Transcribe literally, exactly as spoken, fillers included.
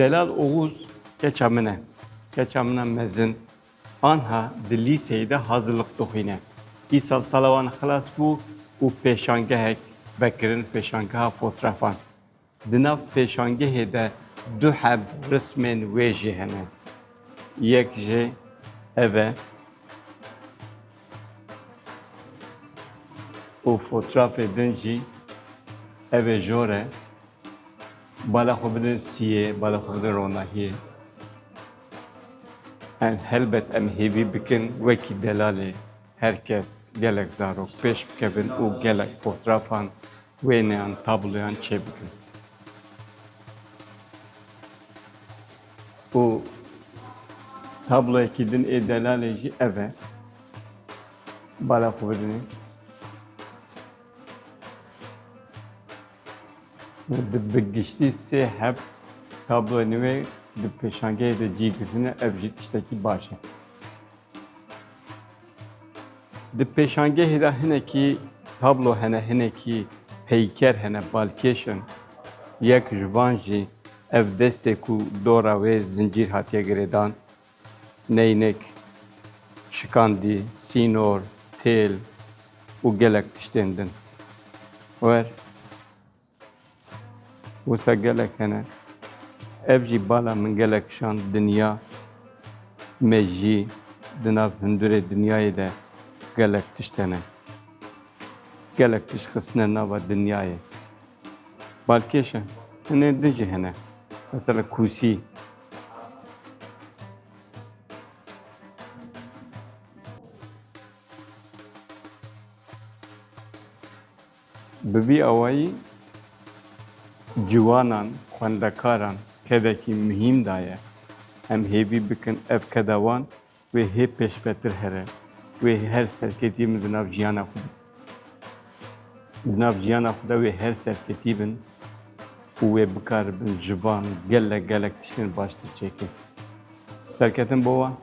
Delal Oğuz keça min e. Keça min e mezin. Anha di lîseyê de hazirlik dixwîne. Îsal sala wan xilas bû û pêşangehek vekirin, pêşangeha fotrafan. Di nav pêşangehê de du heb rismên wê jî hene. Yek jê ev e û fotrafê din jî ev ê jor e. Bala xwe bidin siyê, bala xwe bidin ronahiyê. Em, helbet em hêvî bikin wekî Delalê her kes, gelek zarok pêş bikevin û gelek fotrafan, wêneyan, tabloyan çêbikin. Û tabloyekî din ê Delalê jî ev e. Bala xwe bidinê. Di bi giştî sê heb tabloyên wê di pêşangehê de cî girtine, ev jî tiştekî baş e. Di pêşangehê de hinekî tablo hene, hinekî peyker hene, balkêş in. Yek ji van jî ev destê ku dora wê zincîr hatiye girêdan, neynik, şikandî, sînor, têl û gelek tiştên din. Wer. Wisa gelek hene. Ev jî bala min gelek şand dinya mejî, di nav hundurê dinyayê de gelek tişt hene. Gelek tişt xistine nava dinyayê. Balkêş e. Hinê din jî hene. Mesela kûsî. Bi vî awayî ciwanan, xwendekaran kedekî muhîm daye. Em hêvî bikin ev keda wan wê hê pêşvetir here, wê her serketî min di nav jiyana xwe de, di nav jiyana xwe de wê her serketî bin û wê bikaribin ji van gelek gelek tiştên baştir çêkin. Serketin bo wan.